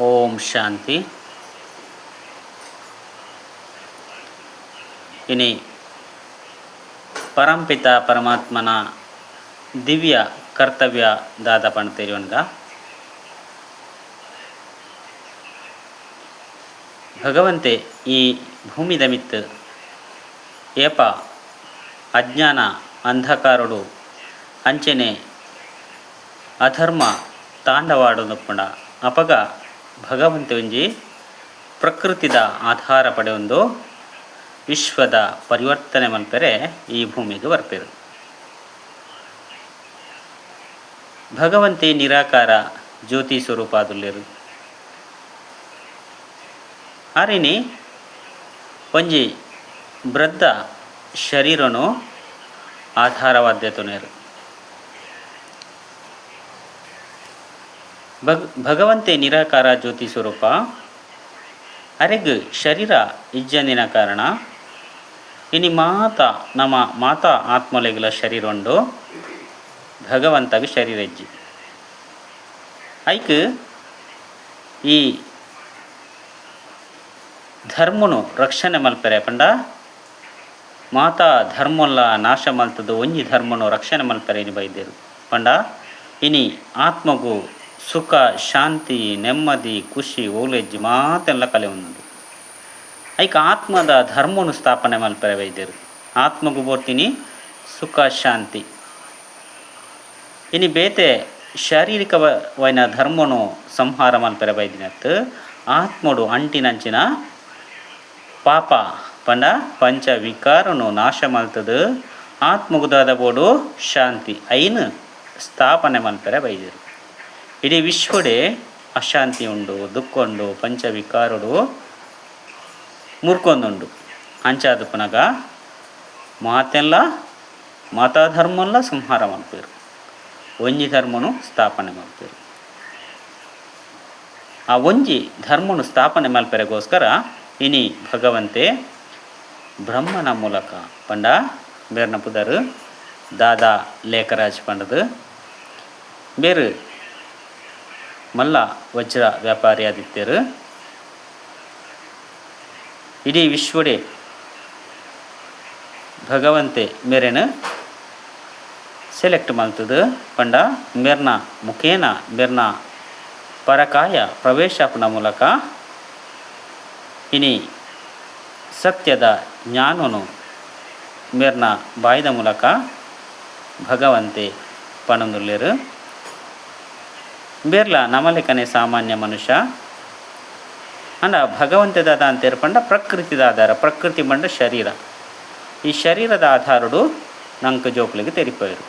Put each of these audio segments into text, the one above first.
ಓಂ ಶಾಂತಿ. ಇನಿ ಪರಂಪಿತ ಪರಮಾತ್ಮನ ದಿವ್ಯ ಕರ್ತವ್ಯ ದಾದ ಪಂಡ್ ತೆರಿಯೊನ್ಗ. ಭಗವಂತೆ ಈ ಭೂಮಿದ ಮಿತ್ತ್ ಏಪ ಅಜ್ಞಾನ ಅಂಧಕಾರೊಡು ಅಂಚೆನೆ ಅಧರ್ಮ ತಾಂಡವಾಡೊಂದುಪ್ಪುಂಡ ಅಪಗ ಭಗವಂತೆ ಒಂಜಿ ಪ್ರಕೃತಿದ ಆಧಾರ ಪಡೆಯೊಂದು ವಿಶ್ವದ ಪರಿವರ್ತನೆ ಮಲ್ಪೆರೆ ಈ ಭೂಮಿಗ್ ಬರ್ಪೆರ್. ಭಗವಂತೆ ನಿರಾಕಾರ ಜ್ಯೋತಿ ಸ್ವರೂಪ ಆದುಲ್ಲೆರ್. ಆರ್ ಇನಿ ಒಂಜಿ ಬ್ರದ್ದ ಶರೀರೊನು ಆಧಾರವಾದ್ ದೆತೊನೆರ್. ಭಗವಂತೆ ನಿರಾಕಾರ ಜ್ಯೋತಿ ಸ್ವರೂಪ ಅರೆಗ್ ಶರೀರ ಇಜ್ಜಂದಿನ ಕಾರಣ ಇನಿ ಮಾತ ನಮ ಮಾತ ಆತ್ಮಲೆಗ್ಲ ಶರೀರ ಉಂಡು ಭಗವಂತಗ್ ಶರೀರ ಇಜ್ಜಿ. ಐಕ್ ಈ ಧರ್ಮೊನು ರಕ್ಷಣೆ ಮಲ್ಪೆರೆ ಪಂಡ ಮಾತ ಧರ್ಮೊನ್ಲ ನಾಶ ಮಲ್ತ್ದ್ ಒಂಜಿ ಧರ್ಮೊನು ರಕ್ಷಣೆ ಮಲ್ಪೆರೆ ಇನಿ ಬೈದೆರ್. ಪಂಡ ಇನಿ ಆತ್ಮೊಗು ಸುಖ, ಶಾಂತಿ, ನೆಮ್ಮದಿ, ಖುಷಿ ಓಲು ಇಜ್ಜಿ ಮಾತೆನ್ಲ ಕಲೆವೊಂದುಂಡು. ಐಕ್ ಆತ್ಮದ ಧರ್ಮೊನು ಸ್ಥಾಪನೆ ಮಲ್ಪೆರೆ ಬೈದೆರ್. ಆತ್ಮೊಗು ಬೋಡ್ತಿನಿ ಸುಖ, ಶಾಂತಿ. ಇನಿ ಬೇತೆ ಶಾರೀರಿಕವಾಯಿನ ಧರ್ಮೊನು ಸಂಹಾರ ಮಲ್ಪೆರೆ ಬೈದಿನತ್ತ್ ಆತ್ಮೊಡು ಅಂಟಿನಂಚಿನ ಪಾಪ ಪಂಡ ಪಂಚ ವಿಕಾರೊನು ನಾಶ ಮಲ್ತ್ದ್ ಆತ್ಮೊಗು ದಾದ ಬೋಡು ಶಾಂತಿ ಐನ್ ಸ್ಥಾಪನೆ ಮಲ್ಪೆರೆ ಬೈದೆರ್. ಇಡೀ ವಿಶ್ವೊಡೇ ಅಶಾಂತಿ ಉಂಡು, ದುಃಖ ಉಂಡು, ಪಂಚ ವಿಕಾರೊಡು ಮುರ್ಕೊಂದುಂಡು. ಅಂಚಾದುಪ್ಪುನಗ ಮಾತೆನ್ಲಾ ಮಾತಾ ಧರ್ಮೊನ್ಲಾ ಸಂಹಾರ ಮಲ್ಪುವೆರ್. ಒಂಜಿ ಧರ್ಮೊನು ಸ್ಥಾಪನೆ ಮಲ್ಪುವೆರ್. ಆ ಒಂಜಿ ಧರ್ಮೊನು ಸ್ಥಾಪನೆ ಮಲ್ಪೆರೆಗೋಸ್ಕರ ಇನಿ ಭಗವಂತೆ ಬ್ರಹ್ಮನ ಮೂಲಕ ಪಂಡ ಮೇರ್ನ ಪುದರ್ ದಾದಾ ಲೇಖರಾಜ್ ಪಂಡ್ದ್ ಮೇರ್ ಮಲ್ಲ ವಜ್ರ ವ್ಯಾಪಾರಿ ಆದಿತ್ತೆರ್. ಇಡೀ ವಿಶ್ವಡೇ ಭಗವಂತೆ ಮೇರೆನ್ ಸೆಲೆಕ್ಟ್ ಮಲ್ತ್ದ್ ಪಂಡ ಮೇರ್ನ ಮುಖೇನ ಮೇರ್ನ ಪರಕಾಯ ಪ್ರವೇಶ ಆಪುನ ಮೂಲಕ ಇನಿ ಸತ್ಯದ ಜ್ಞಾನೊನು ಮೇರ್ನ ಬಾಯಿದ ಮೂಲಕ ಭಗವಂತೆ ಪನೊಂದುಲ್ಲೆರ್. ಮೇರ್ಲ ನಮಲೆಕನೆ ಸಾಮಾನ್ಯ ಮನುಷ್ಯ. ಆಂಡ ಭಗವಂತೆ ದಾದ ಅಂತೆರ್ ಪಂಡ ಪ್ರಕೃತಿದ ಆಧಾರ, ಪ್ರಕೃತಿ ಪಂಡ ಶರೀರ. ಈ ಶರೀರದ ಆಧಾರೊಡು ನಂಕ್ ಜೋಕುಲೆಗ್ ತೆರಿಪಾವೆರ್.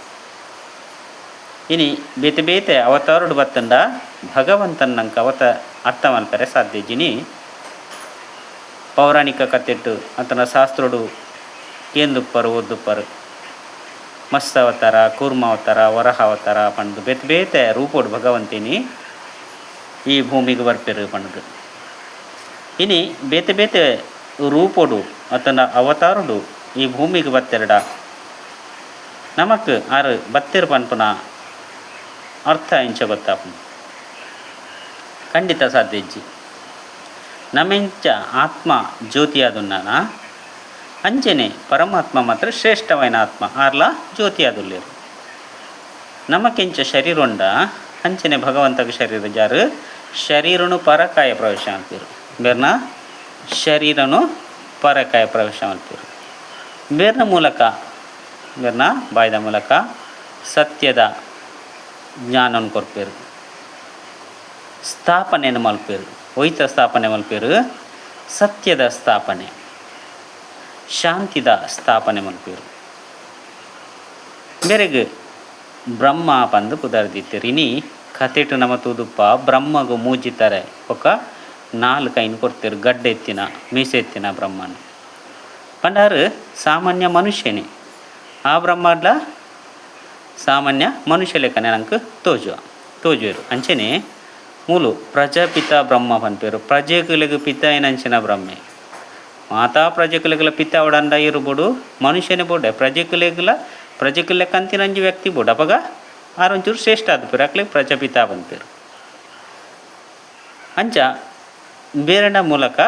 ಇನಿ ಬೇತೆ ಬೇತೆ ಅವತಾರೊಡು ಬತ್ತ್ಂಡ ಭಗವಂತನ್ ನಂಕ್ ಅವತ ಅರ್ಥ ಮಲ್ಪೆರೆ ಸಾಧ್ಯ ಇಜ್ಜಿನಿ. ಪೌರಾಣಿಕ ಕತೆಟ್ ಅತ್ತ್ಂಡ ಶಾಸ್ತ್ರೊಡು ಕೇಂದುಪ್ಪರ್ ಓದ್ದುಪ್ಪರ್. ಮತ್ಸ್ಯ ಅವತಾರ, ಕೂರ್ಮ ಅವತಾರ, ವರಹ ಅವತಾರ ಪಂಡ್ದ್ ಬೇತೆ ಬೇತೆ ರೂಪೊಡು ಭಗವಂತಿನಿ ಈ ಭೂಮಿಗ್ ಬರ್ಪೆರ್ ಪಂಡ್ದ್. ಇನಿ ಬೇತೆ ಬೇತೆ ರೂಪೊಡು ಅತ್ತ್ಂಡ ಅವತಾರೊಡು ಈ ಭೂಮಿಗ್ ಬತ್ತೆರ್ಡ ನಮಕ್ ಆರ್ ಬತ್ತೆರ್ ಪನ್ಪುನ ಅರ್ಥ ಎಂಚ ಗೊತ್ತಾಪುಂಡು? ಖಂಡಿತ ಸಾಧ್ಯ ಇಜ್ಜಿ. ನಮೆಂಚ ಆತ್ಮ ಜ್ಯೋತಿಯಾದುನ್ನನ ಅಂಚೆನೆ ಪರಮಾತ್ಮ ಮಾತ್ರ ಶ್ರೇಷ್ಠವಾಯಿನ ಆತ್ಮ ಆರ್ಲ ಜ್ಯೋತಿಯಾದುಲ್ಲೆರ್. ನಮಕೆಂಚ ಶರೀರ ಉಂಡ ಅಂಚೆನೆ ಭಗವಂತಗ್ ಶರೀರ ಜಾರ್ ಶರೀರನು ಪರಕಾಯ ಪ್ರವೇಶ ಮಲ್ಪೆರ್. ಬೇರ್ನ ಶರೀರನು ಪರಕಾಯ ಪ್ರವೇಶ ಮಲ್ಪೆರ್. ಬೇರ್ನ ಮೂಲಕ ಬೇರ್ನ ಬಾಯ್ದ ಮೂಲಕ ಸತ್ಯದ ಜ್ಞಾನನ್ ಕೊರ್ಪೆರ್. ಸ್ಥಾಪನೆನ್ ಮಲ್ಪೆರ್. ಒಯಿತ ಸ್ಥಾಪನೆ ಮಲ್ಪೆರ್? ಸತ್ಯದ ಸ್ಥಾಪನೆ. ಶಾಂತಿದ ಸ್ಥಾಪನೆ ಮಲ್ಪೆರ್. ಮೇರೆಗ್ ಬ್ರಹ್ಮ ಪಂದ್ ಪುದರ್ ದೀತೆರ್. ಇನಿ ಕತೆಟ್ ನಮ ತೂದುಪ್ಪ ಬ್ರಹ್ಮಗ್ ಮೂಜಿ ತರೆ ಬೊಕ್ಕ ನಾಲ್ ಕೈನ್ ಕೊರ್ತೆರ್ ಗಡ್ಡ ಇತ್ತಿನ ಮೀಸೆ ಇತ್ತಿನ ಬ್ರಹ್ಮನ್. ಪಂಡ ಆರ್ ಸಾಮಾನ್ಯ ಮನುಷ್ಯನೇ. ಆ ಬ್ರಹ್ಮಡ್ಲ ಸಾಮಾನ್ಯ ಮನುಷ್ಯ ಲೆಕ್ಕನೆ ನಂಕ್ ತೋಜುವ ತೋಜುವೆರ್. ಅಂಚೆನೆ ಮೂಲು ಪ್ರಜಾಪಿತ ಬ್ರಹ್ಮ ಪನ್ಪೆರ್. ಪ್ರಜೆಕುಲೆಗ್ ಪಿತ ಆಯಿನಂಚಿನ ಬ್ರಹ್ಮೆ. ಮಾತಾ ಪ್ರಜೆಕುಲೆಗ್ಲ ಪಿತ ಆವೊಡಂಡ ಏರ್ ಬೋಡು ಮನುಷ್ಯನೇ ಬೋಡೆ. ಪ್ರಜೆಕುಲೆಗ್ಲ ಪ್ರಜೆಕುಲು ಲೆಕ್ಕಂತಿನ ಒಂಜಿ ವ್ಯಕ್ತಿ ಬೋಡು. ಅಪಗ ಆರ್ ಒಂಚೂರು ಶ್ರೇಷ್ಠ ಆದುಪ್ಪೆರ್. ಅಕ್ಲೆಗ್ ಪ್ರಜಾಪಿತ ಪನ್ಪೆರ್. ಅಂಚ ಬೇರೆನ ಮೂಲಕ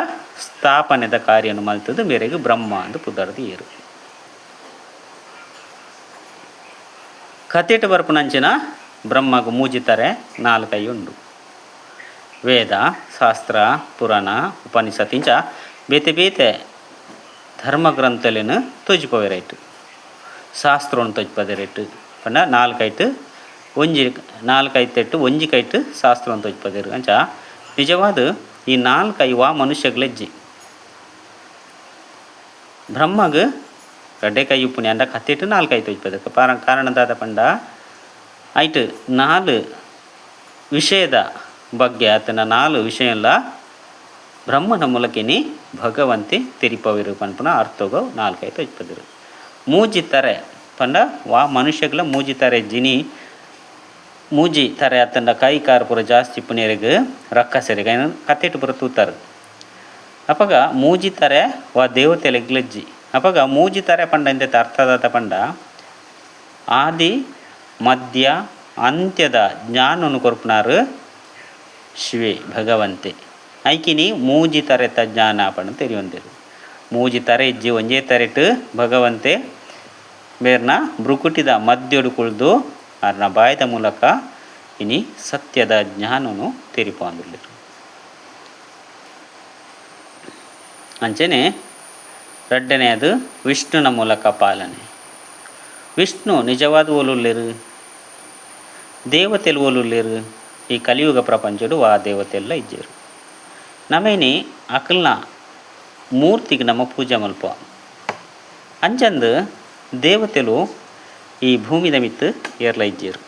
ಸ್ಥಾಪನೆದ ಕಾರ್ಯನು ಮಲ್ತದು ಮೇರೆಗ್ ಬ್ರಹ್ಮ ಅಂದ್ ಪುದರ್ ದೀಯೆರ್. ಕತೆಟ್ ಬರ್ಪುನಂಚಿನ ಬ್ರಹ್ಮಗ್ ಮೂಜಿ ತರೆ ನಾಲ್ ಕೈ ಉಂಡು. ವೇದ, ಶಾಸ್ತ್ರ, ಪುರಾಣ, ಉಪನಿಷತ್ ಇಂಚ ಬೇತೆ ಬೇತೆ ಧರ್ಮ ಗ್ರಂಥಲೆನ್ ತೋಜಿಪವೆರ್ ಐಟ್. ಶಾಸ್ತ್ರೊನು ತೋಜಿಪದೆರ್ ಐಟ್ ಪಂಡ ನಾಲ್ ಕೈಟ್ ಒಂಜಿ ನಾಲ್ ಕೈತೆಟ್ ಒಂಜಿ ಕೈಟ್ ಶಾಸ್ತ್ರೊನು ತೋಜಿಪದೆರ್. ಅಂಚ ನಿಜವಾದ್ ಈ ನಾಲ್ ಕೈ ವಾ ಮನುಷ್ಯಗ್ಲ ಇಜ್ಜಿ. ಬ್ರಹ್ಮಗ್ ರಡ್ಡೆ ಕೈ ಉಪ್ಪುನಿ ಆಂಡ ಕತೆಟ್ ನಾಲ್ ಕೈ ತೋಜಿಪದೆರ್. ಕಾರಣ ದಾದ ಪಂಡ ಐಟ್ ನಾಲ್ ವಿಷಯದ ಬಗ್ಗೆ ಆತನ ನಾಲ್ ವಿಷಯಲ ಬ್ರಹ್ಮನ ಮೂಲಕಿನಿ ಭಗವಂತೆ ತೆರಿಪವೆರ್ ಪನ್ಪುನ ಅರ್ಥೊಗು ನಾಲ್ ಕೈ ತೋಜಿಪದೆರ್. ಮೂಜಿ ತರೆ ಪಂಡ ವಾ ಮನುಷ್ಯಗ್ಲ ಮೂಜಿ ತರೆ ಜಿನಿ ಮೂಜಿ ತರೆ ಅತ್ತಂಡ ಕೈ ಕಾರ್ ಪೂರ ಜಾಸ್ತಿ ಇಪ್ಪುನೆರೆಗ್ ರಕ್ಕಸೆರೆಗ್ ಐನ್ ಕತೆಟ್ ಪೂರ ತೂತರ್. ಅಪಗ ಮೂಜಿ ತರೆ ವಾ ದೇವತೆಲೆಗ್ಲಜ್ಜಿ. ಅಪಗ ಮೂಜಿ ತರೆ ಪಂಡ ಇಂದೆತ ಅರ್ಥ ದಾದ ಪಂಡ ಆದಿ ಮಧ್ಯ ಅಂತ್ಯದ ಜ್ಞಾನೊನು ಕೊರ್ಪುನಾರ್ ಶಿವೆ ಭಗವಂತೆ. ಐಕಿನಿ ಮೂಜಿ ತರೆತ ಜ್ಞಾನ ಪಂಡ ತೆರಿಯೊಂದೆರ್. ಮೂಜಿ ತರೆ ಇಜ್ಜಿ ಒಂಜೇ ತರೆಟ್ ಭಗವಂತೆ ಬೇರ್ನ ಭ್ರುಕುಟಿದ ಮಧ್ಯೊಡು ಕುಳ್ದು ಆರ್ನ ಬಾಯಿದ ಮೂಲಕ ಇನಿ ಸತ್ಯದ ಜ್ಞಾನೊನು ತೆರಿಪಾವೊಂದುಲ್ಲೆರ್. ಅಂಚನೆ ರಡ್ಡನೆಯದು ವಿಷ್ಣುನ ಮೂಲಕ ಪಾಲನೆ. ವಿಷ್ಣು ನಿಜವಾದ ಓಲುಲ್ಲೆರ್? ದೇವತೆಲು ಓಲುಲ್ಲೆರ್? ಈ ಕಲಿಯುಗ ಪ್ರಪಂಚೊಡು ವಾ ದೇವತೆಲ್ಲ ಇಜ್ಜೆರ್. ನಮೇನಿ ಅಕಲ್ನ ಮೂರ್ತಿಗ್ ನಮ ಪೂಜೆ ಮಲ್ಪುವ. ಅಂಚಂದ್ ದೇವತೆಲು ಈ ಭೂಮಿದ ಮಿತ್ತ್ ಏರ್ಲ ಇಜ್ಜೆರ್.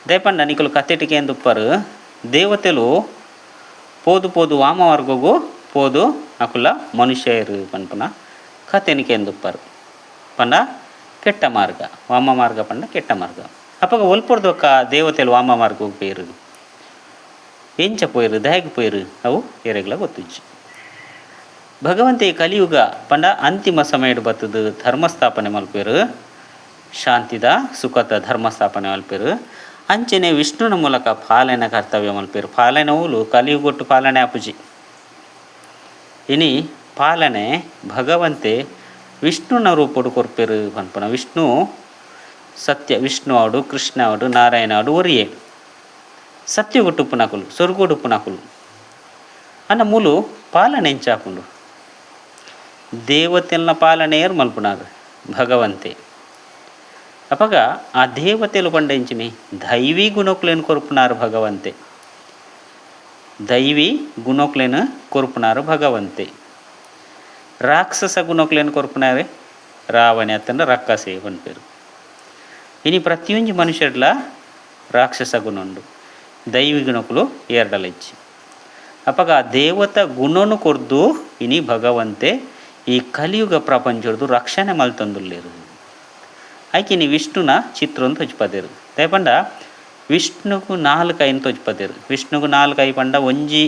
ದಾಯೆ ಪಂಡ ನಿಕುಲು ಕತೆಟ್ ಕೇಂದುಪ್ಪರ್ ದೇವತೆಲು ಪೋದು ಪೋದು ವಾಮವರ್ಗೊಗು ಪೋದು ಅಕುಲ ಮನುಷ್ಯೆರ್ ಪನ್ಪುನ ಕತೆನ್ ಕೇಂದುಪ್ಪರ್. ಪಂಡ ಕೆಟ್ಟ ಮಾರ್ಗ, ವಾಮ ಮಾರ್ಗ ಪಂಡ ಕೆಟ್ಟ ಮಾರ್ಗ. ಅಪಗ ಒಲ್ಪೊರ್ದು ಬೊಕ್ಕ ದೇವತೆಲು ವಾಮ ಮಾರ್ಗೊಗು ಪೋಯೆರ್? ಎಂಚ ಪೋಯೆರ್? ದಾಯೆಗ್ ಪೋಯೆರ್? ಅವು ಏರೆಗ್ಲ ಗೊತ್ತುಜ್ಜಿ. ಭಗವಂತೆ ಕಲಿಯುಗ ಪಂಡ ಅಂತಿಮ ಸಮಯಡ್ ಬತ್ತುದು ಧರ್ಮ ಸ್ಥಾಪನೆ ಮಲ್ಪೆರ್. ಶಾಂತಿದ ಸುಖತ ಧರ್ಮ ಸ್ಥಾಪನೆ ಮಲ್ಪೆರ್. ಅಂಚನೆ ವಿಷ್ಣುನ ಮೂಲಕ ಪಾಲನೆ ಕರ್ತವ್ಯ ಮಲ್ಪೆರ್. ಪಾಲನೆ ಓಲು ಕಲಿಯುಗೊಟ್ಟು ಪಾಲನೆ ಆಪುಜಿ. ಇನಿ ಪಾಲನೆ ಭಗವಂತೆ ವಿಷ್ಣುನ ರೂಪೊಡು ಕೊರ್ಪೆರ್ ಪನ್ಪುನ ವಿಷ್ಣು ಸತ್ಯ ವಿಷ್ಣು ಆವಡ್ ಕೃಷ್ಣ ಆವಡ್ ನಾರಾಯಣ ಆವಡ್ ಒರಿಯೇ. ಸತ್ಯೊಗು ಉಪ್ಪುನಕುಲು ಸ್ವರ್ಗೊಡು ಉಪ್ಪುನಕುಲು. ಆಂಡ ಮೂಲು ಪಾಲನೆ ಎಂಚ ಆಪುಂಡು? ದೇವತೆಲ್ನ ಪಾಲನೆ ಏರ್ ಮಲ್ಪುನಾರ್? ಭಗವಂತೆ. ಅಪಗ ಆ ದೇವತೆಲು ಪಂಡ ಎಂಚಿನಿ? ದೈವಿ ಗುಣಕ್ಲೆನ್ ಕೊರ್ಪುನಾರ್ ಭಗವಂತೆ. ದೈವಿ ಗುಣಕ್ಲೆನ್ ಕೊರ್ಪುನಾರ್ ಭಗವಂತೆ. ರಾಕ್ಷಸ ಗುಣಕ್ಲೆನ್ ಕೊರ್ಪುನಾರ್ ರಾವಣೆ ಅತ್ತಂಡ ರಕ್ಕಸೆ ಪನ್ಪೆರ್. ಇನಿ ಪ್ರತಿಯೊಂಜಿ ಮನುಷ್ಯಡ್ಲ ರಾಕ್ಷಸ ಗುಣ ಉಂಡು. ದೈವಿ ಗುಣಕುಲು ಏರ್ಡಲ ಇಜ್ಜಿ. ಅಪಗ ದೇವತ ಗುಣನು ಕೊರ್ದು ಇನಿ ಭಗವಂತೆ ಈ ಕಲಿಯುಗ ಪ್ರಪಂಚೊಡ್ದು ರಕ್ಷಣೆ ಮಲ್ತೊಂದುಲ್ಲೆರ್. ಐಕಿನಿ ವಿಷ್ಣುನ ಚಿತ್ರೊನು ತೋಜಿಪದೆರ್. ದಾಯೆ ಪಂಡ ವಿಷ್ಣುಗು ನಾಲ್ ಕೈನ್ ತೋಜಿಪದೆರ್. ವಿಷ್ಣುಗು ನಾಲ್ ಕೈ ಪಂಡ ಒಂಜಿ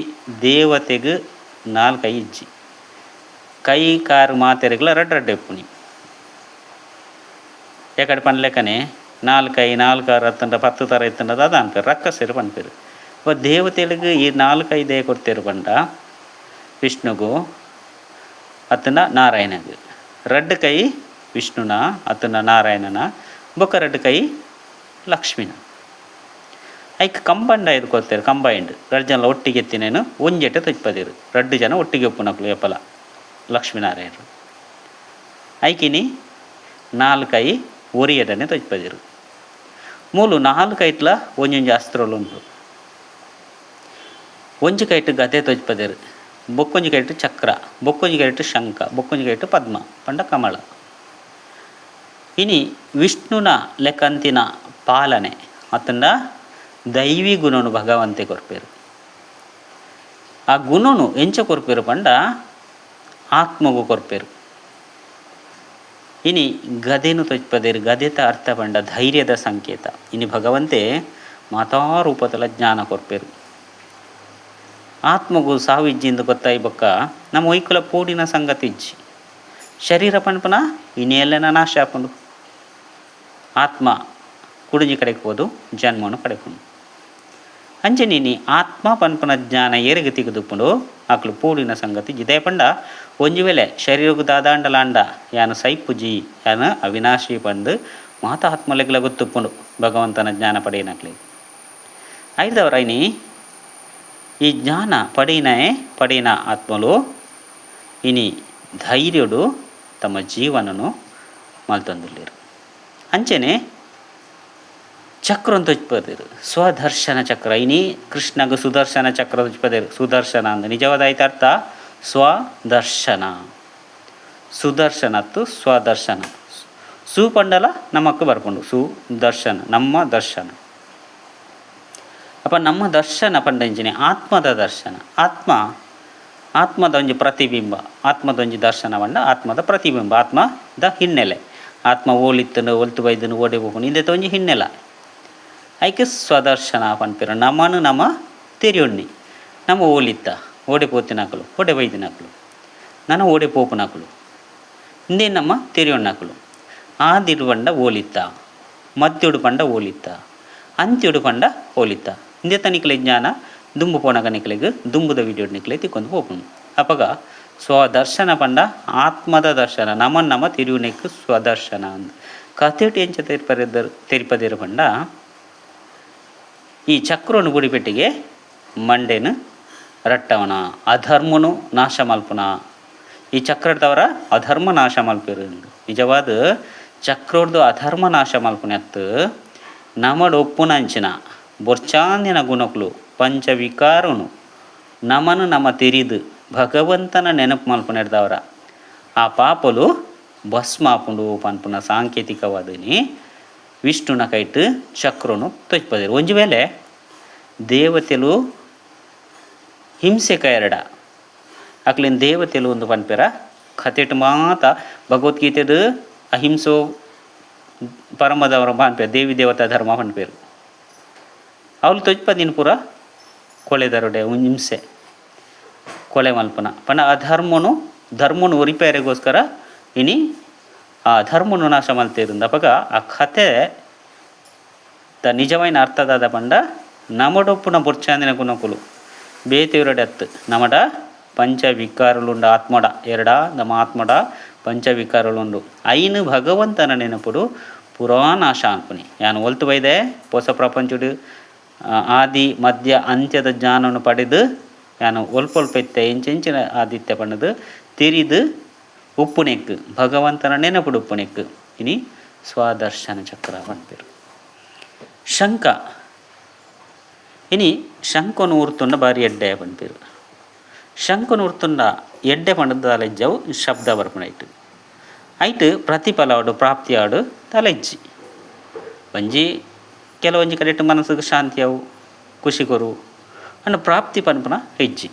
ದೇವತೆಗ್ ನಾಲ್ ಕೈ ಇಜ್ಜಿ. ಕೈ ಕಾರ್ ಮಾತೆರೆಗ್ಲ ರಡ್ಡ್ ರಡ್ಡ್ ಇಪ್ಪುನಿ. ಏಕಡೆ ಪನ್ಲೆಕನೆ ನಾಲ್ ಕೈ ನಾಲ್ ಕಾರ್ ಅತ್ತಂಡ ಪತ್ತ್ ತರ ಇತ್ತಂಡ ದಾದ ಅನ್ಪೆರ್ ರಕ್ಕಸೆರ್ ಪನ್ಪೆರ್. ಅಪ ದೇವತೆಲೆಗ್ ಈ ನಾಲ್ ಕೈ ದಾಯೆ ಕೊರ್ತೆರ್ ಪಂಡ ವಿಷ್ಣುಗು ಅತ್ತಂಡ ನಾರಾಯಣಗ್. ರಡ್ಡ್ ಕೈ ವಿಷ್ಣುನ ಅತ್ತಂಡ ನಾರಾಯಣನ ಬೊಕ್ಕ ರಡ್ಡ್ ಕೈ ಲಕ್ಷ್ಮಿನ. ಐಕ್ ಕಂಬಂಡ ಐದು ಕೊರ್ತೆರ್ ಕಂಬೈಂಡ್ ರಡ್ಡ್ ಜನಲ ಒಟ್ಟಿಗೆ ಇತ್ತಿನೇನ್ ಒಂಜೆಟ್ ತೋಜಿಪದೆರ್. ರಡ್ಡ್ ಜನ ಒಟ್ಟಿಗೆ ಉಪ್ಪುನಕುಲು ಏಪಲ ಲಕ್ಷ್ಮೀನಾರಾಯಣರು. ಐಕಿನಿ ನಾಲ್ ಕೈ ಒರಿಯಡನೆ ತೋಜಿಪದೆರ್. ಮೂಲು ನಾಲ್ ಕೈಟ್ಲ ಒಂಜೊಂಜಿ ಅಸ್ತ್ರೊಲು ಉಂಡು. ಒಂಜಿ ಕೈಟ್ ಗದೆ ತೋಜಿಪದೆರ್, ಬೊಕ್ಕೊಂಜಿ ಕೈಟ್ ಚಕ್ರ, ಬೊಕ್ಕೊಂಜಿ ಕೈಟ್ ಶಂಖ, ಬೊಕ್ಕೊಂಜಿ ಕೈಟ್ ಪದ್ಮ ಪಂಡ ಕಮಲ. ಇನಿ ವಿಷ್ಣುನ ಲೆಕ್ಕಂತಿನ ಪಾಲನೆ ಅತ್ತಂಡ ದೈವಿ ಗುಣನು ಭಗವಂತೆ ಕೊರ್ಪೆರ್. ಆ ಗುಣನು ಎಂಚ ಕೊರ್ಪೆರ್ ಪಂಡ ಆತ್ಮಗು ಕೊರ್ಪೆರ್. ಇನಿ ಗದೆನು ತೋಜಿಪದೆರ್. ಗದೆತ ಅರ್ಥ ಪಂಡ ಧೈರ್ಯದ ಸಂಕೇತ. ಇನಿ ಭಗವಂತೆ ಮಾತಾ ರೂಪದಲ ಜ್ಞಾನ ಕೊರ್ಪೆರ್. ಆತ್ಮಗು ಸಾವು ಇಜ್ಜಿಂದ್ ಗೊತ್ತಾಯಿ ಬೊಕ್ಕ ನಮ್ಮ ಒಯ್ಕುಲ ಪೋಡಿನ ಸಂಗತಿ ಇಜ್ಜಿ. ಶರೀರ ಪನ್ಪುನ ಇನಿಯೆಲ್ಲನ ನಾಶ ಆಪುಂಡು. ಆತ್ಮ ಕುಡೊಂಜಿ ಕಡೆಕ್ ಪೋದು ಜನ್ಮನು ಪಡೆಪುಂಡು. ಅಂಚನೆ ಇನಿ ಆತ್ಮ ಪನ್ಪುನ ಜ್ಞಾನ ಏರೆಗ್ ತಿಕ್ಕ್ದುಪ್ಪುಂಡು ಅಕ್ಲು ಪೋಡಿನ ಸಂಗತಿ ಜಿದಾಯ ಪಂಡ ಒಂಜಿ ವೇಳೆ ಶರೀರಗ್ ದಾದಾಂಡಲಾಂಡ ಯಾನ್ ಸೈಪುಜಿ ಯಾನ್ ಅವಿನಾಶಿ ಪಂದ್ ಮಾತ ಆತ್ಮಲೆಗ್ಲ ಗೊತ್ತುಪ್ಪುಂಡು ಭಗವಂತನ ಜ್ಞಾನ ಪಡೆಯಿನಕ್ಲೆಗ್. ಐಡ್ದವರ ಇನಿ ಈ ಜ್ಞಾನ ಪಡೆಯಿನಯೆ ಪಡೆಯಿನ ಆತ್ಮಲು ಇನಿ ಧೈರ್ಯೊಡು ತಮ್ಮ ಜೀವನನು ಮಲ್ತೊಂದುಲ್ಲೆರ್. ಅಂಚನೆ ಚಕ್ರನ್ ತೊಜ್ಪದೆರ್ ಸ್ವದರ್ಶನ ಚಕ್ರ ಇನಿ ಕೃಷ್ಣಗ್ ಸುದರ್ಶನ ಚಕ್ರ ತೊಜ್ಪದೆರ್ ಸುದರ್ಶನ ಅಂದ್ ನಿಜವಾದ ಐತ ಅರ್ಥ ಸ್ವದರ್ಶನ ಸುದರ್ಶನ ಅತ್ತು ಸ್ವದರ್ಶನ ಸು ಪಂಡಲ ನಮಕ್ ಬರ್ಪುಂಡು ಸುದರ್ಶನ ನಮ್ಮ ದರ್ಶನ ಅಪ ನಮ್ಮ ದರ್ಶನ ಪಂಡ ಇಂಚಿನೆ ಆತ್ಮದ ದರ್ಶನ ಆತ್ಮ ಆತ್ಮದ ಒಂಜಿ ಪ್ರತಿಬಿಂಬ ಆತ್ಮದ ಒಂಜಿ ದರ್ಶನ ಪಂಡ ಆತ್ಮದ ಪ್ರತಿಬಿಂಬ ಆತ್ಮದ ಹಿನ್ನೆಲೆ ಆತ್ಮ ಓಲಿತ್ತುಂಡು ಒಲ್ತು ಬೈದುಂಡು ಓಡೆ ಪೋಪುಂಡು ಇಂದೆತ ಒಂಜಿ ಹಿನ್ನೆಲೆ ಐಕ್ ಸ್ವದರ್ಶನ ಪನ್ಪೆರ್ ನಮನ್ ನಮ ತೆರಿಯೊನ್ನಿ ನಮ ಓಲಿತ್ತ ಓಡೆ ಪೋತಿನಕುಲು ಓಡೆ ಬೈದಿನಕುಲು ನನ ಓಡೆ ಪೋಪುನಕುಲು ಇಂದೆನ್ ನಮ ತೆರಿಯೊನ್ನಕುಲು ಆದಿಡ್ ಪಂಡ ಓಲಿತ್ತ ಮಧ್ಯೊಡು ಪಂಡ ಓಲಿತ್ತ ಅಂತ್ಯೊಡು ಪಂಡ ಓಲಿತ್ತ ಇಂದೆತ ನಿಕ್ಲೆ ಜ್ಞಾನ ದುಂಬು ಪೋನಗ ನಿಕ್ಲೆಗ್ ದುಂಬುದ ವಿಡಿಯೋಡ್ ನಿಕ್ಲೆ ತಿಕ್ಕೊಂದು ಪೋಪುಂಡು ಅಪಗ ಸ್ವದರ್ಶನ ಪಂಡ ಆತ್ಮದ ದರ್ಶನ ನಮನ್ ನಮ ತೆರಿಯುನೆಕ್ ಸ್ವದರ್ಶನ ಅಂದ್ ಕತೆಟ್ ಎಂಚ ತೆರಿಪರೆದರ್ ತೆರಿಪದೆರ್ ಪಂಡ ಈ ಚಕ್ರೊನು ಬುಡಿಪೆಟ್ಟಿಗೆ ಮಂಡೆನ್ ರಟ್ಟವನ ಅಧರ್ಮನು ನಾಶ ಮಲ್ಪುನ ಈ ಚಕ್ರದವರ ಅಧರ್ಮ ನಾಶ ಮಲ್ಪೆರ್ ನಿಜವಾದ ಚಕ್ರೊಡ್ದು ಅಧರ್ಮ ನಾಶ ಮಲ್ಪುನತ್ ನಮಡ್ ಒಪ್ಪುನಂಚಿನ ಬೊರ್ಚಾಂದಿನ ಗುಣಕ್ಲು ಪಂಚವಿಕಾರನು ನಮನ್ ನಮ ತೆರಿದ್ ಭಗವಂತನ ನೆನಪು ಮಲ್ಪುನೆಡ್ದವರ ಆ ಪಾಪಲು ಭಸ್ಮ ಆಪುಂಡು ಪನ್ಪುನ ಸಾಂಕೇತಿಕವಾದನಿ ವಿಷ್ಣುನ ಕೈಟ್ ಚಕ್ರನು ತೊಜ್ಪದೆರ್ ಒಂಜಿ ವೇಳೆ ದೇವತೆಲು ಹಿಂಸೆ ಕೈರಡ ಅಕ್ಲೆನ್ ದೇವತೆಲು ಒಂದು ಪನ್ಪೆರ ಕತೆಟ್ ಮಾತ ಭಗವದ್ಗೀತೆಡ್ ಅಹಿಂಸೋ ಪರಮದವರ ಪನ್ಪೆರ್ ದೇವಿ ದೇವತಾ ಧರ್ಮ ಪನ್ಪೆರ್ ಅವ್ಲು ತೊಜ್ಪದಿನ ಪೂರ ಕೊಳೆದರುಡೆ ಹಿಂಸೆ ಕೊಲೆ ಮಲ್ಪುನ ಪಂಡ ಅಧರ್ಮನು ಧರ್ಮನು ಒರಿಪೆರೆಗೋಸ್ಕರ ಇನಿ ಆ ಧರ್ಮನು ನಾಶ ಮಲ್ತೆರ್ ಅಪಗ ಆ ಕತೆ ದ ನಿಜವಾಯಿನ ಅರ್ಥ ದಾದ ಪಂಡ ನಮಡೊಪ್ಪುನ ಬೊರ್ಚಾಂದಿನ ಗುಣಕುಲು ಬೇತೆಯವರಡೆ ಅತ್ತು ನಮಡ ಪಂಚ ವಿಕಾರಲುಂಡು ಆತ್ಮಡ ಎರಡ ನಮ್ಮ ಆತ್ಮಡ ಪಂಚ ವಿಕಾರಲುಂಡು ಐನು ಭಗವಂತನ ನೆನಪುಡು ಪುರಾ ನಾಶ ಅನ್ಪುನಿ ಯಾನ್ ಒಲ್ತು ಬೈದೆ ಪೊಸ ಪ್ರಪಂಚಡು ಆದಿ ಮಧ್ಯ ಅಂತ್ಯದ ಜ್ಞಾನವನ್ನು ಪಡೆದು ಯಾನ್ ಒಲ್ಪೊಲ್ಪ ಇತ್ತೆ ಎಂಚೆಂಚಿನ ಆದಿತ್ಯ ಪಂಡದು ತೆರಿದು ಉಪ್ಪುನೆಕ್ ಭಗವಂತನ ನೆನಪುಡು ಉಪ್ಪುನೆಕ್ ಇನಿ ಸ್ವದರ್ಶನ ಚಕ್ರ ಪನ್ಪೆರ್. ಶಂಖ ಇನಿ ಶಂಖನು ಉರ್ತುಂಡ ಬಾರಿ ಎಡ್ಡೆ ಪನ್ಪೆರ್. ಶಂಖನು ಉರ್ತುಂಡ ಎಡ್ಡೆ ಪಂಡದ್ ದಾಲ ಇಜ್ಜವು ಶಬ್ದ ಬರ್ಪುಂಡು ಐಟ್ ಐಟ್ ಪ್ರತಿಫಲ ಆವಡ್ ಪ್ರಾಪ್ತಿ ಆವಡ್ ದಾಲ ಇಜ್ಜಿ ಒಂಜಿ ಕೆಲವೊಂಜಿ ಕಡೆಟ್ ಮನಸ್ಸುಗ್ ಶಾಂತಿ ಆವು ಖುಷಿ ಕೊರು ಆಂಡ ಪ್ರಾಪ್ತಿ ಪನ್ಪುನ ಇಜ್ಜಿ.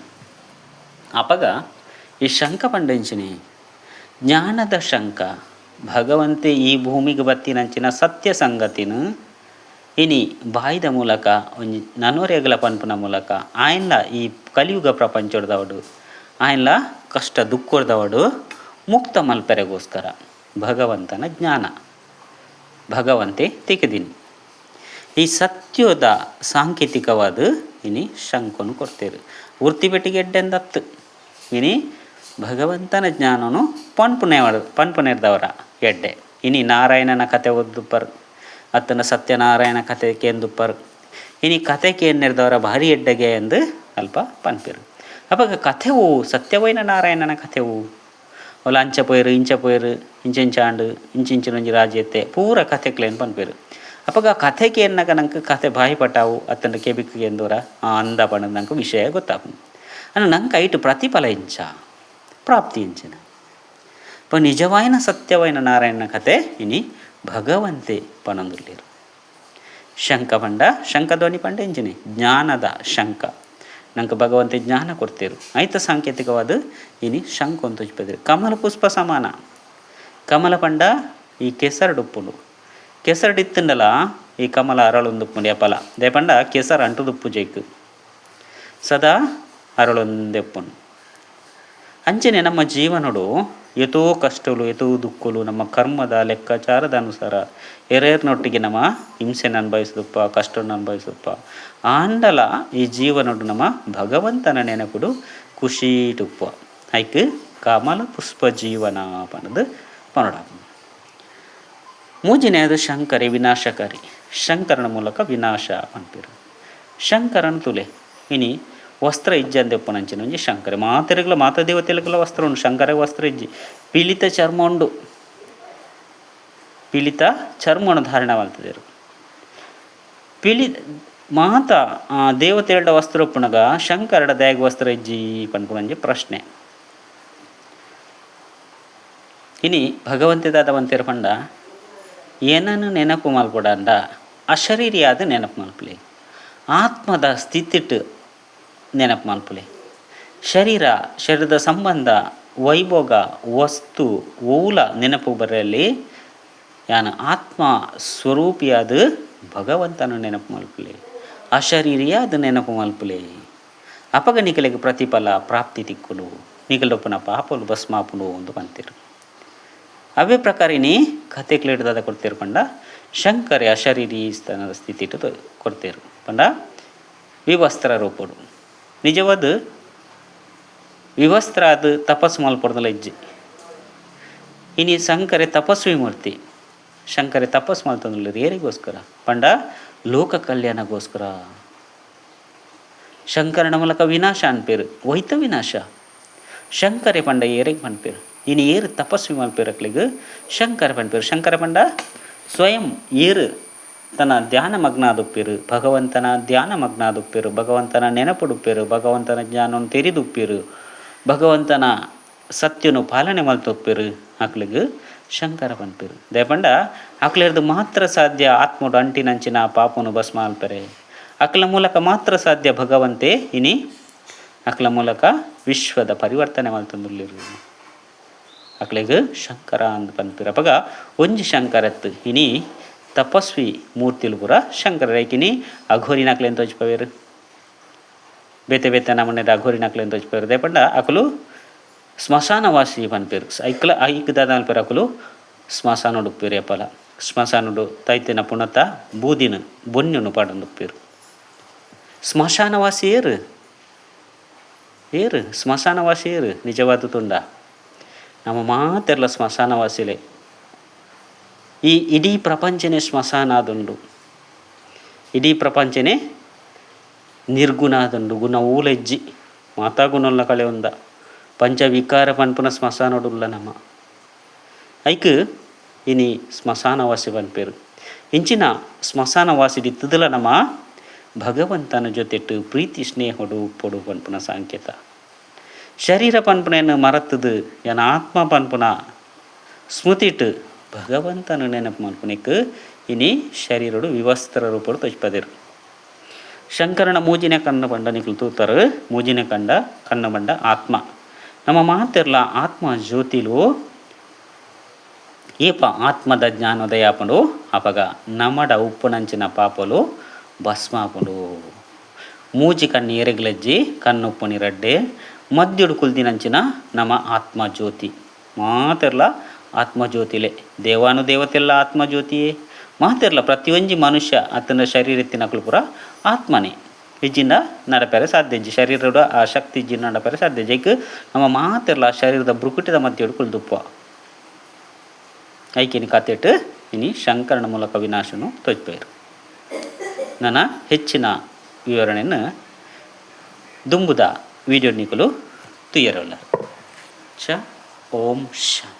ಅಪಗ ಈ ಶಂಖ ಪಂಡ ಎಂಚಿನಿ ಜ್ಞಾನದ ಶಂಖ ಭಗವಂತೆ ಈ ಭೂಮಿಗ್ ಬತ್ತಿನಂಚಿನ ಸತ್ಯ ಸಂಗತಿನ್ ಇನಿ ಬಾಯಿದ ಮೂಲಕ ಒಂಜಿ ನನೊರೆಗ್ಲ ಪನ್ಪುನ ಮೂಲಕ ಆಯನ್ಲ ಈ ಕಲಿಯುಗ ಪ್ರಪಂಚೊಡ್ದವಡು ಆಯನ್ಲ ಕಷ್ಟ ದುಃಖೊಡ್ದವಡು ಮುಕ್ತ ಮಲ್ಪೆರೆಗೋಸ್ಕರ ಭಗವಂತನ ಜ್ಞಾನ ಭಗವಂತೆ ತಿಕ್ಕಿದಿನಿ ಈ ಸತ್ಯದ ಸಾಂಕೇತಿಕವಾದ ಇನಿ ಶಂಖನು ಕೊಡ್ತೇರು ವೃತ್ತಿ ಎಡ್ಡೆಂದತ್ತು ಇನಿ ಭಗವಂತನ ಜ್ಞಾನನು ಪನ್ಪುನೆ ಪನ್ಪುನೆರ್ದವರ ಎಡ್ಡೆ ಇನಿ ನಾರಾಯಣನ ಕತೆ ಓದ್ದುಪ್ಪರ್ ಅತ್ತನ ಸತ್ಯನಾರಾಯಣ ಕತೆ ಕೇಂದುಪ್ಪರ್ ಇನಿ ಕತೆ ಕೇಂದಿರ್ದವರ ಭಾರಿ ಎಡ್ಡೆಗೆ ಎಂದು ಅಲ್ಪ ಪನ್ಪೆರು. ಅಪಗ ಕಥೆವು ಸತ್ಯವೈನ ನಾರಾಯಣನ ಕಥೆವು ಅವ್ಲು ಅಂಚ ಪೋಯರು ಇಂಚ ಪೋಯರು ಇಂಚಿಂಚಾಂಡು ಇಂಚಿಂಚಿನೊಂಜಿ ರಾಜ್ಯತ್ತೆ ಪೂರ ಕಥೆಕ್ಲೇನ್ ಪನ್ಪೆರು. ಅಪಗ ಕಥೆ ಕೇನ್ನಗ ನಂಗೆ ಕಥೆ ಬಾಯಿ ಪಟಾವು ಅತ್ತಂಡ ಕೆಬಿಕ್ ಕೇಂದೋರ ಆ ಅಂದ ಪಂಡ ನಂಗೆ ವಿಷಯ ಗೊತ್ತಾಪುಂಡು. ಅಂಡ ನಂಗೆ ಐಟ್ ಪ್ರತಿಫಲ ಇಂಚ ಪ್ರಾಪ್ತಿ ಇಂಚಿನ ಪ ನಿಜವಾಯಿನ ಸತ್ಯವಾಯಿನ ನಾರಾಯಣನ ಕಥೆ ಇನಿ ಭಗವಂತೆ ಪನೊಂದುಲ್ಲೆರ್. ಶಂಖ ಪಂಡ ಶಂಖಧ್ವನಿ ಪಂಡ ಇಂಚಿನೆ ಜ್ಞಾನದ ಶಂಖ ನಂಗೆ ಭಗವಂತೆ ಜ್ಞಾನ ಕೊಡ್ತೇರು ಐತ ಸಾಂಕೇತಿಕವಾದ ಇನಿ ಶಂಖ ಅಂತ ತೋಜಿಪದೆರ್. ಕಮಲ ಪುಷ್ಪ ಸಮಾನ ಕಮಲ ಪಂಡ ಈ ಕೆಸರುಡುಪ್ಪುಂಡು ಕೆಸರುಡು ಇತ್ತುಂಡಲ ಈ ಕಮಲ ಅರಳೊಂದುಪ್ಪುಂಡು ಯಪಲ ದಾಯೆ ಪಂಡ ಕೆಸರು ಅಂಟುದುಪ್ಪು ಜೈಕ್ ಸದಾ ಅರಳೊಂದೆಪ್ಪುಂಡು. ಅಂಚನೆ ನಮ್ಮ ಜೀವನಡು ಏತೋ ಕಷ್ಟಲು, ಏತೋ ದುಃಖಲು ನಮ್ಮ ಕರ್ಮದ ಲೆಕ್ಕಾಚಾರದ ಅನುಸಾರ ಎರೇರ್ನೊಟ್ಟಿಗೆ ನಮ್ಮ ಹಿಂಸೆನ ಅನುಭವಿಸುದಪ್ಪ, ಕಷ್ಟವನ್ನು ಅನುಭವಿಸುದಪ್ಪ. ಆಂಡಲ ಈ ಜೀವನಡು ನಮ್ಮ ಭಗವಂತನ ನೆನಪುಡು ಖುಷಿ ಟುಪ್ಪ ಐಕ್ ಕಮಲ ಪುಷ್ಪ ಜೀವನ ಪನ್ನದು ಪನೊಡ. ಮೂಜಿನೆಯದು ಶಂಕರಿ ವಿನಾಶಕಾರಿ. ಶಂಕರನ ಮೂಲಕ ವಿನಾಶ ಪನ್ಪೆರ್. ಶಂಕರನ್ ತುಲೆ ಇನಿ ವಸ್ತ್ರ ಇಜ್ಜಂದೆ ಉಪ್ಪುನಂಚಿನ ಒಂಜಿ ಶಂಕರೆ. ಮಾತೆರೆಗ್ಲ ಮಾತ ದೇವತೆಲೆಗ್ಲ ವಸ್ತ್ರ ಉಂಡು, ಶಂಕರ ವಸ್ತ್ರ ಇಜ್ಜಿ. ಪಿಲಿತ ಚರ್ಮ ಉಂಡು, ಪಿಲಿತ ಚರ್ಮವನ್ನು ಧಾರಣ ಮಲ್ತುದೆರ್. ಪಿಲಿ ಮಾತ ದೇವತೆಲೆಡ ವಸ್ತ್ರ ಉಪ್ಪುನಗ ಶಂಕರಡ ದಾಯೆಗ್ ವಸ್ತ್ರ ಇಜ್ಜಿ ಪನ್ಪುನ ಒಂಜಿ ಪ್ರಶ್ನೆ. ಇನಿ ಭಗವಂತೆ ದಾದ ಪಂತೆರ್ ಪಂಡ ಏನನ್ನು ನೆನಪು ಮಲ್ಪೊಡಾಂಡ ಅಶರೀರಿಯಾದ್ ನೆನಪು ಮಲ್ಪುಲೆ, ಆತ್ಮದ ಸ್ಥಿತಿಟ್ ನೆನಪು ಮಲ್ಪುಲೆ. ಶರೀರ, ಶರೀರದ ಸಂಬಂಧ, ವೈಭೋಗ, ವಸ್ತು ಓಲ ನೆನಪು ಬರಲ್ಲಿ ಯಾನ್ ಆತ್ಮ ಸ್ವರೂಪಿಯಾದ್ ಭಗವಂತನ ನೆನಪು ಮಲ್ಪುಲೆ, ಅಶರೀರಿಯಾದ್ ನೆನಪು ಮಲ್ಪುಲೆ. ಅಪಗ ನಿಕಲೆಗ್ ಪ್ರತಿಫಲ ಪ್ರಾಪ್ತಿ ತಿಕ್ಕುಂಡು, ನಿಕಲ್ಡೊಪ್ಪುನ ಪಾಪೊಲು ಭಸ್ಮ ಆಪುಂಡು ಅಂದ್ ಪಂತೆರ್. ಅವೇ ಪ್ರಕಾರ ಇನಿ ಕತೆಕ್ಲೆಡ್ ದಾದ ಕೊರ್ತೆರ್ ಪಂಡ ಶಂಕರೆ ಅಶರೀರಿ ಸ್ಥಾನದ ಸ್ಥಿತಿಟ್ ಕೊರ್ತೆರ್ ಪಂಡ ವಿವಸ್ತ್ರ ರೂಪೊಡು. ನಿಜವಾದ್ ವಿವಸ್ತ್ರ ಆದ್ ತಪಸ್ಸು ಮಲ್ಪೊಡ್ಂದಲ ಇಜ್ಜಿ. ಇನಿ ಶಂಕರೆ ತಪಸ್ವಿ ಮೂರ್ತಿ. ಶಂಕರೆ ತಪಸ್ಸು ಮಲ್ತೊಂದುಲ್ಲೆರ್ ಏರೆಗೋಸ್ಕರ ಪಂಡ ಲೋಕ ಕಲ್ಯಾಣಗೋಸ್ಕರ. ಶಂಕರನ ಮೂಲಕ ವಿನಾಶ ಅನ್ಪೆರ್ ಒಯ್ತ ವಿನಾಶ. ಶಂಕರೆ ಪಂಡ ಏರೆಗ್ ಪನ್ಪೆರ್. ಇನಿ ಏರ್ ತಪಸ್ವಿ ಮಲ್ಪೆರ್ ಅಕ್ಲೆಗ್ ಶಂಕರ ಪನ್ಪೆರ್. ಶಂಕರ ಪಂಡ ಸ್ವಯಂ ಏರ್ ತನ್ನ ಧ್ಯಾನ ಮಗ್ನ ಆದುಪ್ಪೆರ್, ಭಗವಂತನ ಧ್ಯಾನ ಮಗ್ನ ಆದುಪ್ಪೆರ್, ಭಗವಂತನ ನೆನಪುಡುಪ್ಪೆರ್, ಭಗವಂತನ ಜ್ಞಾನನ್ ತೆರಿದುಪ್ಪೆರ್, ಭಗವಂತನ ಸತ್ಯನು ಪಾಲನೆ ಮಲ್ತೊಪ್ಪೆರ್ ಅಕ್ಲೆಗ್ ಶಂಕರ ಪನ್ಪೆರ್. ದಾಯೆ ಪಂಡ ಅಕ್ಲೆರ್ದ್ ಮಾತ್ರ ಸಾಧ್ಯ ಆತ್ಮೊಡು ಅಂಟಿನಂಚಿನ ಪಾಪೊನು ಭಸ್ಮ ಮಲ್ಪೆರೆ. ಅಕ್ಲೆ ಮೂಲಕ ಮಾತ್ರ ಸಾಧ್ಯ ಭಗವಂತೆ ಇನಿ ಅಕ್ಲ ಮೂಲಕ ವಿಶ್ವದ ಪರಿವರ್ತನೆ ಮಲ್ತೊಂದುಲ್ಲೆರ್. ಅಕ್ಲೆಗ್ ಶಂಕರ ಅಂದ್ ಪನ್ಪೆರ್. ಅಪಗ ಒಂಜಿ ಶಂಕರತ್ತ್ ಇನಿ ತಪಸ್ವಿ ಮೂರ್ತಿಲು ಪೂರ ಶಂಕರರೈಕ್ ಇನಿ ಅಘೋರಿನಕ್ಲೆನ್ ತೋಜಿಪವೆರ್. ಬೇತೆ ಬೇತೆ ನಮೂನೆದ ಅಘೋರಿನಕ್ಲೆನ್ ತೋಜಿಪವೆರ್. ದಾಯೆ ಪಂಡ ಅಕುಲು ಸ್ಮಶಾನವಾಸಿ ಪನ್ಪೆರ್. ಐಕ್ಲ ಐಕ್ ದಾದ ಮಲ್ಪೆರ್ ಅಕುಲು ಸ್ಮಶಾನೊಡು ಉಪ್ಪುವೆರ್ ಏಪಲ. ಸ್ಮಶಾನೊಡು ತೈತಿನ ಪುಣತ ಬೂದಿನ್ ಬೊನ್ಯೊನು ಪಾಡೊಂದು ಉಪ್ಪುವೆರ್. ಸ್ಮಶಾನವಾಸಿ ಏರ್? ಏರ್ ಸ್ಮಶಾನವಾಸಿ ಏರ್ ನಿಜವಾದ್ ತೂಂಡ ನಮ ಮಾತೆರ್ಲ ಸ್ಮಶಾನವಾಸಿಲೆ. ಈ ಇಡೀ ಪ್ರಪಂಚನೇ ಸ್ಮಶಾನ ಆದುಂಡು. ಇಡೀ ಪ್ರಪಂಚನೇ ನಿರ್ಗುಣ ಆದುಂಡು. ಗುಣ ಓಲ ಇಜ್ಜಿ. ಮಾತಾ ಗುಣೊಲ್ನ ಕಳೆಯೊಂದ. ಪಂಚ ವಿಕಾರ ಪನ್ಪುನ ಸ್ಮಶಾನೊಡು ಉಲ್ಲ ನಮ. ಐಕ್ ಇನಿ ಸ್ಮಶಾನವಾಸಿ ಪನ್ಪೆರ್. ಇಂಚಿನ ಸ್ಮಶಾನವಾಸಿಡ್ ಇತ್ತುದುಲ ನಮ ಭಗವಂತನ ಜೊತೆಟ್ ಪ್ರೀತಿ ಸ್ನೇಹೊಡು ಉಪ್ಪೊಡು ಪನ್ಪುನ ಸಾಂಕೇತ. ಶರೀರ ಪನ್ಪುನೆನ್ ಮರತ್ದ್ ಎನ ಆತ್ಮ ಪನ್ಪುನ ಸ್ಮೃತಿಟ್ ಭಗವಂತನ ನೆನಪು ಮಲ್ಪುನೆಕ್ ಇನಿ ಶರೀರೊಡು ವಿವಸ್ತ್ರ ರೂಪೊಡು ತೋಜಿಪದೆರ್. ಶಂಕರನ ಮೂಜಿನೆ ಕಣ್ಣು ಪಂಡ ನಿಕುಲು ತೂತರ್ ಮೂಜಿನೆ ಕಂಡ ಕಣ್ಣು ಪಂಡ ಆತ್ಮ. ನಮ ಮಾತೆರ್ಲ ಆತ್ಮ ಜ್ಯೋತಿಲು ಏಪ ಆತ್ಮದ ಜ್ಞಾನೋದಯ ಆಪುಂಡು ಅಪಗ ನಮಡ ಉಪ್ಪುನಂಚಿನ ಪಾಪೊಲು ಭಸ್ಮ ಆಪುಂಡು. ಮೂಜಿ ಕಣ್ಣು ಏರೆಗ್ಲಜ್ಜಿ ಕಣ್ಣು ಉಪ್ಪುನಿ ರಡ್ಡೆ ಮದ್ಯೊಡು ಕುಲ್ದಿನಂಚಿನ ನಮ ಆತ್ಮ ಜ್ಯೋತಿ. ಮಾತೆರ್ಲ ಆತ್ಮ ಜ್ಯೋತಿಲೆ ದೇವಾನುದೇವತೆಲ್ಲ ಆತ್ಮ ಜ್ಯೋತಿಯೇ. ಮಾತೆರ್ಲ ಪ್ರತಿಯೊಂಜಿ ಮನುಷ್ಯ ಅತ್ತಂಡ ಶರೀರ ಇತ್ತಿನಕುಲು ಪೂರ ಆತ್ಮನೇ. ಇಜ್ಜಿಂಡ ನಡಪೆರೆ ಸಾಧ್ಯ ಇಜ್ಜಿ. ಶರೀರಡ್ ಆ ಶಕ್ತಿ ಇಜ್ಜಿಂಡ ನಡಪೆರೆ ಸಾಧ್ಯ ಇಜ್ಜಿ. ಐಕ್ ನಮ ಮಾತೆರ್ಲ ಶರೀರದ ಭ್ರುಕುಟಿದ ಮಧ್ಯೊಡು ಕುಲ್ದುಪ್ಪುವ. ಐಕ್ ಇನಿ ಕತೆಟ್ ಇನಿ ಶಂಕರನ ಮೂಲಕ ವಿನಾಶನು ತೋಜ್ಪೆರ್. ನನ ಹೆಚ್ಚಿನ ವಿವರಣೆನ್ ದುಂಬುದ ವಿಡಿಯೋ ನಿಕುಲು ತೂಯೆರೆ ಉಲ್ಲರ್. ಚ ಓಂ ಶಾಂತಿ.